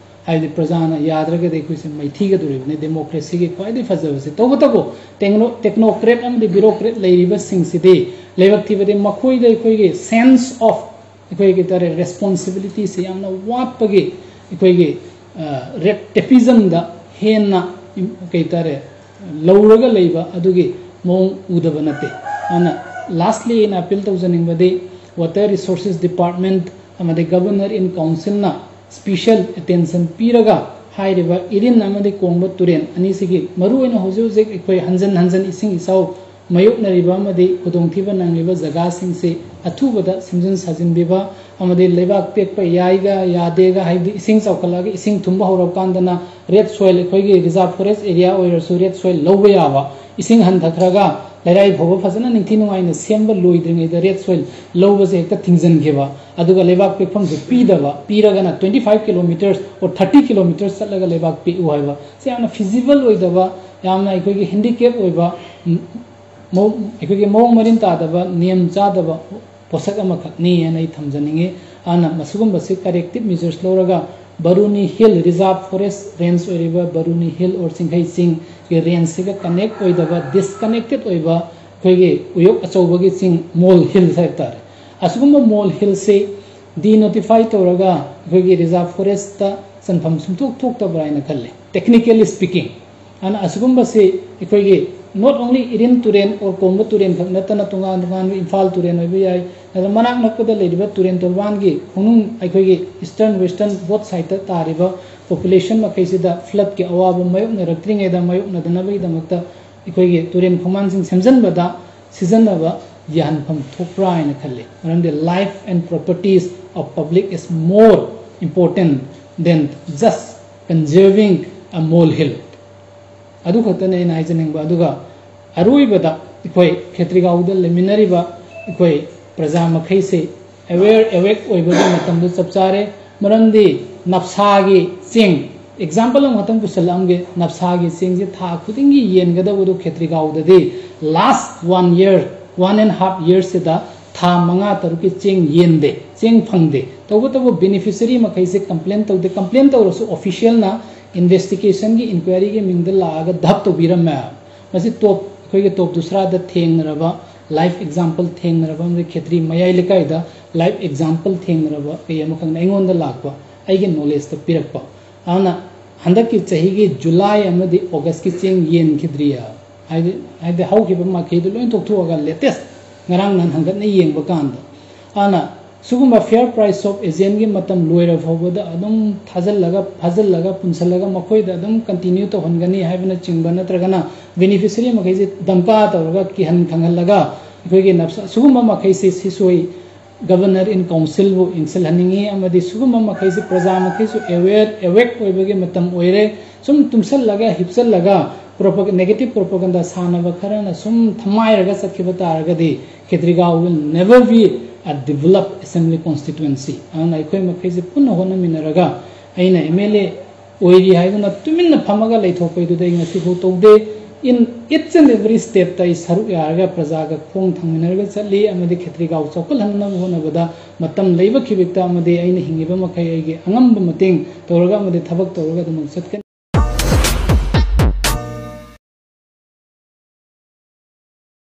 ꯍꯥꯏꯕꯗꯤ ꯄ꯭ꯔꯖꯥꯅ ꯌꯥꯗ꯭ꯔꯒꯗꯤ ꯑꯩꯈꯣꯏꯁꯦ ꯃꯩꯊꯤꯒꯗꯣꯔꯤꯕꯅꯤ ꯗꯦꯃꯣꯀ꯭ꯔꯦꯁꯤꯒꯤ ꯈ꯭ꯋꯥꯏꯗꯒꯤ ꯐꯖꯕꯁꯦ꯫ ꯇꯧꯕꯇꯕꯨ ꯇꯦꯛꯅꯣ ꯇꯦꯛꯅꯣꯀ꯭ꯔꯦꯠ ꯑꯃꯗꯤ ꯕ꯭ꯌꯨꯔꯣꯀ꯭ꯔꯦꯠ ꯂꯩꯔꯤꯕꯁꯤꯡꯁꯤꯗꯤ ꯂꯩꯕꯛ ꯊꯤꯕꯗꯤ ꯃꯈꯣꯏꯗ ꯑꯩꯈꯣꯏꯒꯤ ꯁꯦꯟꯁ ꯑꯣꯐ ꯑꯩꯈꯣꯏꯒꯤ ꯀꯩ ꯍꯥꯏꯇꯥꯔꯦ ꯔꯦꯁꯄꯣꯟꯁꯤꯕꯤꯂꯤꯇꯤꯁꯦ ꯌꯥꯝꯅ ꯋꯥꯠꯄꯒꯤ ꯑꯩꯈꯣꯏꯒꯤ ꯔꯦꯞ ꯇꯦꯄꯤꯖꯝꯗ ꯍꯦꯟꯅ ꯀꯩ ꯍꯥꯏꯇꯥꯔꯦ ꯂꯧꯔꯒ ꯂꯩꯕ ꯑꯗꯨꯒꯤ ꯃꯑꯣꯡ ꯎꯗꯕ ꯅꯠꯇꯦ꯫ ꯑꯗꯨꯅ ꯂꯥꯁꯂꯤ ꯑꯩꯅ ꯑꯄꯤꯜ ꯇꯧꯖꯅꯤꯡꯕꯗꯤ ꯋꯥꯇꯔ ꯔꯤꯁꯣꯔꯁꯦꯁ ꯗꯤꯄꯥꯔꯠꯃꯦꯟꯠ ꯑꯃꯗꯤ ꯒꯕꯔꯅꯔ ꯏꯟ ꯀꯥꯎꯟꯁꯤꯜꯅ ꯁ꯭ꯄꯤꯁꯦꯜ ꯑꯦꯇꯦꯟꯁꯟ ꯄꯤꯔꯒ ꯍꯥꯏꯔꯤꯕ ꯏꯔꯤꯟ ꯑꯃꯗꯤ ꯀꯣꯡꯕ ꯇꯨꯔꯦꯜ ꯑꯅꯤꯁꯤꯒꯤ ꯃꯔꯨꯑꯣꯏꯅ ꯍꯧꯖꯤꯛ ꯍꯧꯖꯤꯛ ꯑꯩꯈꯣꯏ ꯍꯟꯖꯟ ꯍꯟꯖꯟ ꯏꯁꯤꯡ ꯏꯆꯥꯎ ꯃꯥꯌꯣꯛꯅꯔꯤꯕ ꯑꯃꯗꯤ ꯈꯨꯗꯣꯡꯊꯤꯕ ꯅꯪꯂꯤꯕ ꯖꯒꯥꯁꯤꯡꯁꯤ ꯑꯊꯨꯕꯗ ꯁꯦꯝꯖꯤꯟ ꯁꯥꯖꯤꯟꯕꯤꯕ ꯑꯃꯗꯤ ꯂꯩꯕꯥꯛ ꯄꯦꯛꯄ ꯌꯥꯏꯒ ꯌꯥꯗꯦꯒ ꯍꯥꯏꯕꯗꯤ ꯏꯁꯤꯡ ꯆꯥꯎꯈꯠꯂꯛꯑꯒ ꯏꯁꯤꯡ ꯊꯨꯝꯕ ꯍꯧꯔꯀꯥꯟꯗꯅ ꯔꯦꯗ ꯁꯣꯏꯜ ꯑꯩꯈꯣꯏꯒꯤ ꯔꯤꯖꯥꯔꯚ ꯐꯣꯔꯦꯁ ꯑꯦꯔꯤꯌꯥ ꯑꯣꯏꯔꯁꯨ ꯔꯦꯗ ꯁꯣꯏꯜ ꯂꯧꯕ ꯌꯥꯕ ꯏꯁꯤꯡ ꯍꯟꯊꯈ꯭ꯔꯒ ꯂꯩꯔꯥꯏ ꯐꯥꯎꯕ ꯐꯖꯅ ꯅꯤꯡꯊꯤ ꯅꯨꯡꯉꯥꯏꯅ ꯁꯦꯝꯕ ꯂꯣꯏꯗ꯭ꯔꯤꯉꯩꯗ ꯔꯦꯗ ꯁꯣꯏꯜ ꯂꯧꯕꯁꯦ ꯍꯦꯛꯇ ꯊꯤꯡꯖꯤꯟꯈꯤꯕ ꯑꯗꯨꯒ ꯂꯩꯕꯥꯛ ꯄꯦꯛꯐꯝꯁꯨ ꯄꯤꯗꯕ ꯄꯤꯔꯒꯅ twenty five kilometres or thirty kilometres ꯆꯠꯂꯒ ꯂꯩꯕꯥꯛ ꯄꯦꯛꯎ ꯍꯥꯏꯕ ꯁꯤ ꯌꯥꯝꯅ ꯐꯤꯖꯤꯕꯜ ꯑꯣꯏꯗꯕ ꯌꯥꯝꯅ ꯑꯩꯈꯣꯏꯒꯤ ꯍꯦꯟꯗꯤꯀꯦꯞ ꯑꯣꯏꯕ ꯃꯑꯣꯡ ꯑꯩꯈꯣꯏꯒꯤ ꯃꯑꯣꯡ ꯃꯔꯤꯟ ꯇꯥꯗꯕ ꯅꯤꯌꯝ ꯆꯥꯗꯕ ꯄꯣꯠꯁꯛ ꯑꯃꯈꯛꯅꯤ ꯍꯥꯏꯅ ꯑꯩ ꯊꯝꯖꯅꯤꯡꯉꯤ꯫ ꯑꯗꯨꯅ ꯃꯁꯤꯒꯨꯝꯕꯁꯤ ꯀꯔꯦꯛꯇꯤꯞ ꯃꯦꯖꯔꯁ ꯂꯧꯔꯒ ꯕꯔꯨꯅꯤ ꯍꯤꯜ ꯔꯤꯖꯥꯔꯚ ꯐꯣꯔꯦꯁ ꯔꯦꯟꯖ ꯑꯣꯏꯔꯤꯕ ꯕꯔꯨꯅꯤ ꯍꯤꯜ ꯑꯣꯔ ꯆꯤꯡꯈꯩ ꯆꯤꯡꯒꯤ ꯔꯦꯟꯖꯁꯤꯒ ꯀꯅꯦꯛ ꯑꯣꯏꯗꯕ ꯗꯤꯁꯀꯅꯦꯛꯇꯦꯠ ꯑꯣꯏꯕ ꯑꯩꯈꯣꯏꯒꯤ ꯎꯌꯣꯛ ꯑꯆꯧꯕꯒꯤ ꯆꯤꯡ ꯃꯣꯜ ꯍꯤꯜꯁ ꯍꯥꯏꯕ ꯇꯥꯔꯦ꯫ ꯑꯁꯤꯒꯨꯝꯕ ꯃꯣꯜ ꯍꯤꯜꯁꯤ ꯗꯤꯅꯣꯇꯤꯐꯥꯏ ꯇꯧꯔꯒ ꯑꯩꯈꯣꯏꯒꯤ ꯔꯤꯖꯥꯔꯚ ꯐꯣꯔꯦꯁꯇ ꯆꯟꯐꯝ ꯁꯨꯡꯊꯣꯛ ꯊꯣꯛꯇꯕ꯭ꯔꯥ ꯍꯥꯏꯅ ꯈꯜꯂꯤ ꯇꯦꯛꯅꯤꯀꯦꯜꯂꯤ ꯁ꯭ꯄꯤꯀꯤꯡ꯫ ꯑꯗꯨꯅ ꯑꯁꯤꯒꯨꯝꯕꯁꯤ ꯑꯩꯈꯣꯏꯒꯤ ꯅꯣꯠ ꯑꯣꯡꯂꯤ ꯏꯔꯤꯟ ꯇꯨꯔꯦꯜ ꯑꯣꯔ ꯀꯣꯡꯕ ꯇꯨꯔꯦꯜ ꯈꯛ ꯅꯠꯇꯅ ꯇꯣꯉꯥꯟ ꯇꯣꯉꯥꯟꯕ ꯏꯝꯐꯥꯜ ꯇꯨꯔꯦꯜ ꯑꯣꯏꯕ ꯌꯥꯏ ꯅꯠꯇ꯭ꯔꯒ ꯃꯅꯥꯛ ꯅꯛꯄꯗ ꯂꯩꯔꯤꯕ ꯇꯨꯔꯦꯜ ꯇꯣꯔꯕꯥꯟꯒꯤ ꯈꯣꯡꯅꯨꯡ ꯑꯩꯈꯣꯏꯒꯤ ꯏꯁꯇꯔꯟ ꯋꯦꯁꯇꯔꯟ ꯕꯣꯠ ꯁꯥꯏꯠꯇ ꯇꯥꯔꯤꯕ ꯄꯣꯄꯨꯂꯦꯁꯟ ꯃꯈꯩꯁꯤꯗ ꯐ꯭ꯂꯠꯀꯤ ꯑꯋꯥꯕ ꯃꯥꯌꯣꯛꯅꯔꯛꯇ꯭ꯔꯤꯉꯩꯗ ꯃꯥꯌꯣꯛꯅꯗꯅꯕꯒꯤꯗꯃꯛꯇ ꯑꯩꯈꯣꯏꯒꯤ ꯇꯨꯔꯦꯜ ꯈꯣꯡꯕꯥꯟꯁꯤꯡ ꯁꯦꯝꯖꯤꯟꯕꯗ ꯁꯤꯖꯤꯟꯅꯕ ꯌꯥꯍꯟꯐꯝ ꯊꯣꯛꯄ꯭ꯔꯥ ꯍꯥꯏꯅ ꯈꯜꯂꯤ꯫ ꯃꯔꯝꯗꯤ life and properties of public is more important than just conserving a molehill꯫ ꯑꯗꯨ ꯈꯛꯇꯅꯤ ꯑꯩꯅ ꯍꯥꯏꯖꯅꯤꯡꯕ꯫ ꯑꯗꯨꯒ ꯑꯔꯣꯏꯕꯗ ꯑꯩꯈꯣꯏ ꯈꯦꯇ꯭ꯔꯤꯒꯥꯎꯗ ꯂꯩꯃꯤꯟꯅꯔꯤꯕ ꯑꯩꯈꯣꯏ ꯄ꯭ꯔꯖꯥ ꯃꯈꯩꯁꯤ ꯑꯦꯋꯦꯌꯔ ꯑꯦꯋꯦꯛ ꯑꯣꯏꯕꯒꯤ ꯃꯇꯝꯗꯨ ꯆꯞ ꯆꯥꯔꯦ꯫ ꯃꯔꯝꯗꯤ ꯅꯞꯁꯥꯒꯤ ꯆꯦꯡ ꯑꯦꯛꯖꯥꯝꯄꯜ ꯑꯃꯈꯛꯇꯪ ꯄꯨꯁꯜꯂꯛꯑꯝꯒꯦ꯫ ꯅꯞꯁꯥꯒꯤ ꯆꯦꯡꯁꯤ ꯊꯥ ꯈꯨꯗꯤꯡꯒꯤ ꯌꯦꯟꯒꯗꯧꯕꯗꯨ ꯈꯦꯇ꯭ꯔꯤꯒꯥꯎꯗꯗꯤ last one year, one and half yearꯁꯤꯗ ꯊꯥ ꯃꯉꯥ ꯇꯔꯨꯛꯀꯤ ꯆꯦꯡ ꯌꯦꯟꯗꯦ꯫ ꯆꯦꯡ ꯐꯪꯗꯦ꯫ ꯇꯧꯕꯇꯕꯨ ꯕꯦꯅꯤꯐꯤꯁꯔꯤ ꯃꯈꯩꯁꯦ ꯀꯝꯄ꯭ꯂꯦꯟ ꯇꯧꯗꯦ꯫ ꯀꯝꯄ꯭ꯂꯦꯟ ꯇꯧꯔꯁꯨ ꯑꯣꯐꯤꯁꯤꯌꯦꯜꯅ ꯏꯟꯚꯦꯁꯇꯤꯒꯦꯁꯟꯒꯤ ꯏꯟꯀ꯭ꯋꯥꯏꯔꯤꯒꯤ ꯃꯤꯡꯗ ꯂꯥꯛꯑꯒ ꯙꯞ ꯇꯧꯕꯤꯔꯝꯃꯦ꯫ ꯃꯁꯤ ꯇꯣꯞ ꯑꯩꯈꯣꯏꯒꯤ ꯇꯣꯞ ꯗꯨꯁꯔꯥꯗ ꯊꯦꯡꯅꯔꯕ ꯂꯥꯏꯐ ꯑꯦꯛꯖꯥꯝꯄꯜ ꯊꯦꯡꯅꯔꯕ ꯑꯃꯗꯤ ꯈꯦꯇ꯭ꯔꯤ ꯃꯌꯥꯏ ꯂꯩꯀꯥꯏꯗ ꯂꯥꯏꯐ ꯑꯦꯛꯖꯥꯝꯄꯜ ꯊꯦꯡꯅꯔꯕ ꯀꯩ ꯑꯃꯈꯛꯅ ꯑꯩꯉꯣꯟꯗ ꯂꯥꯛꯄ, ꯑꯩꯒꯤ ꯅꯣꯂꯦꯖꯇ ꯄꯤꯔꯛꯄ꯫ ꯑꯗꯨꯅ ꯍꯟꯗꯛꯀꯤ ꯆꯍꯤꯒꯤ ꯖꯨꯂꯥꯏ ꯑꯃꯗꯤ ꯑꯣꯒꯁꯀꯤ ꯆꯦꯡ ꯌꯦꯟꯈꯤꯗ꯭ꯔꯤꯌꯦ꯫ ꯍꯥꯏꯗꯤ ꯍꯥꯏꯗꯤ ꯍꯧꯈꯤꯕ ꯃꯥꯏꯀꯩꯗꯨ ꯂꯣꯏ ꯇꯣꯛꯊꯣꯛꯑꯒ ꯂꯦꯇꯦꯁ ꯉꯔꯥꯡ ꯅꯍꯥꯟ ꯍꯟꯒꯠꯅ ꯌꯦꯡꯕ ꯀꯥꯟꯗ꯫ ꯑꯗꯨꯅ ꯁꯤꯒꯨꯝꯕ ꯐꯤꯌꯔ ꯄ꯭ꯔꯥꯏꯁ ꯑꯣꯐ ꯑꯦꯖꯦꯟꯒꯤ ꯃꯇꯝ ꯂꯣꯏꯔ ꯐꯥꯎꯕꯗ ꯑꯗꯨꯝ ꯊꯥꯖꯤꯜꯂꯒ ꯐꯥꯖꯤꯜꯂꯒ ꯄꯨꯟꯁꯤꯜꯂꯒ ꯃꯈꯣꯏꯗ ꯑꯗꯨꯝ ꯀꯟꯇꯤꯅ꯭ꯌꯨ ꯇꯧꯍꯟꯒꯅꯤ ꯍꯥꯏꯕꯅꯆꯤꯡꯕ, ꯅꯠꯇ꯭ꯔꯒꯅ ꯕꯦꯅꯤꯐꯤꯁꯔꯤ ꯃꯈꯩꯁꯦ ꯙꯝꯀꯥ ꯇꯧꯔꯒ ꯀꯤꯍꯟ ꯈꯪꯍꯜꯂꯒ ꯑꯩꯈꯣꯏꯒꯤ ꯅꯞꯁ-, ꯁꯤꯒꯨꯝꯕ ꯃꯈꯩꯁꯦ ꯁꯤꯁꯣꯏ ꯒꯕꯔꯅꯔ ꯏꯟ ꯀꯥꯎꯟꯁꯤꯜꯕꯨ ꯌꯦꯡꯁꯤꯜꯍꯟꯅꯤꯡꯉꯤ ꯑꯃꯗꯤ ꯁꯤꯒꯨꯝꯕ ꯃꯈꯩꯁꯤ ꯄ꯭ꯔꯖꯥ ꯃꯈꯩꯁꯨ ꯑꯦꯋꯦꯌꯔ, ꯑꯦꯋꯦꯛ ꯑꯣꯏꯕꯒꯤ ꯃꯇꯝ ꯑꯣꯏꯔꯦ꯫ ꯁꯨꯝ ꯇꯨꯝꯁꯜꯂꯒ ꯍꯤꯞꯆꯜꯂꯒ ꯄ꯭ꯔꯣꯄ-, ꯅꯦꯒꯦꯇꯤꯚ ꯄ꯭ꯔꯣꯄꯒꯟꯗꯥ ꯁꯥꯟꯅꯕ ꯈꯔꯅ ꯁꯨꯝ ꯊꯃꯥꯏꯔꯒ ꯆꯠꯈꯤꯕ ꯇꯥꯔꯒꯗꯤ ꯈꯦꯇ꯭ꯔꯤꯒꯥꯎ will never be a developed assembly constituency꯫ ꯑꯗꯨꯅ ꯑꯩꯈꯣꯏ ꯃꯈꯩꯁꯦ ꯄꯨꯟꯅ ꯍꯣꯠꯅꯃꯤꯟꯅꯔꯒ ꯑꯩꯅ ꯑꯦꯝ ꯑꯦꯜ ꯑꯦ ꯑꯣꯏꯔꯤ ꯍꯥꯏꯗꯨꯅ ꯇꯨꯃꯤꯟꯅ ꯐꯝꯃꯒ ꯂꯩꯊꯣꯛꯄꯩꯗꯨꯗ ꯑꯩ ꯉꯁꯤꯐꯥꯎ ꯇꯧꯗꯦ꯫ In each and every stepꯇ ꯑꯩ ꯁꯔꯨꯛ ꯌꯥꯔꯒ ꯄ꯭ꯔꯖꯥꯒ ꯈꯣꯡ ꯊꯥꯡꯃꯤꯟꯅꯔꯒ ꯆꯠꯂꯤ ꯑꯃꯗꯤ ꯈꯦꯇ꯭ꯔꯤꯒꯥꯎ ꯆꯥꯎꯈꯠꯍꯟꯅꯕ ꯍꯣꯠꯅꯕꯗ ꯃꯇꯝ ꯂꯩꯕ ꯈꯤꯕꯤꯛꯇ ꯑꯃꯗꯤ ꯑꯩꯅ ꯍꯤꯡꯉꯤꯕ ꯃꯈꯩ ꯑꯩꯒꯤ ꯑꯉꯝꯕ ꯃꯇꯦꯡ ꯇꯧꯔꯒ ꯑꯃꯗꯤ ꯊꯕꯛ ꯇꯧꯔꯒ ꯑꯗꯨꯃꯛ ꯆꯠꯀꯅꯤ꯫